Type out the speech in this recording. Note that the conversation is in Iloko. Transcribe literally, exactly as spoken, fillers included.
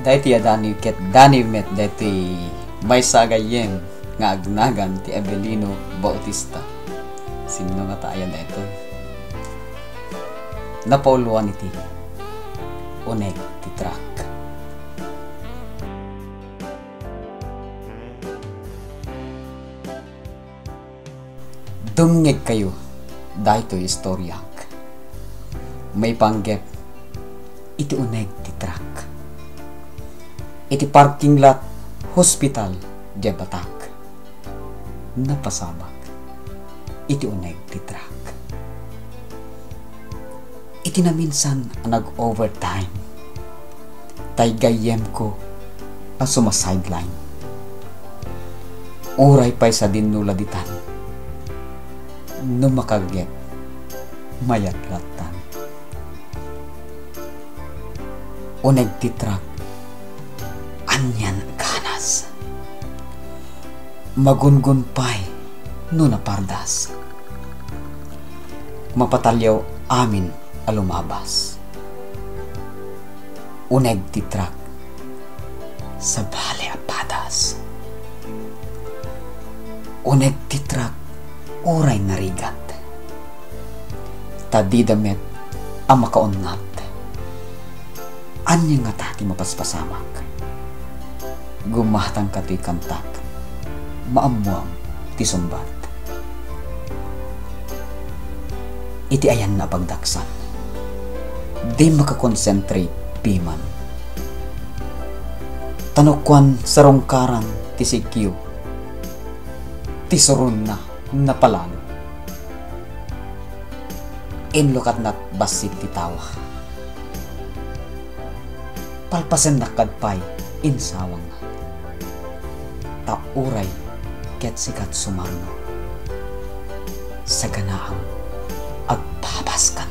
Daytoy a Daniel ket Daniel met daytoy maysa a gayyem nga agnagan ti Avelino Bautista. Sinno ngata aya daytoy? Napauluan iti uneg ti track. Dumngegkayo daytoy istoriak. Maipanggep iti uneg ti truck. Iti parking lot hospital diay Batac. Napasabak iti uneg ti truck. Iti naminsan a nag-overtime, tay gayyemko a sumasideline. Uray pay sadino la ditan, no makagget, mayat lattan. Uneg ti truck, anian ganas. Magungon pay no napardas. Mapataliaw amin a lumabas. Uneg ti truck, sabali a padas. Uneg ti truck, uray narigat. Ta dida met a makaunnat. Ania ngata ti mapaspasamak? Gumatangka ti kantak, maammoam ti sungbat. Iti ayanna a pagdaksan, di makakonsentrate piman. Ta no kuan sarungkaran ti sikyo, ti suronna napalalo. Inlukatnat bassit ti tawa. Palpasennak kad pay insawangna. Ta uray ket sikat sumarno, saganaam agbabaskan.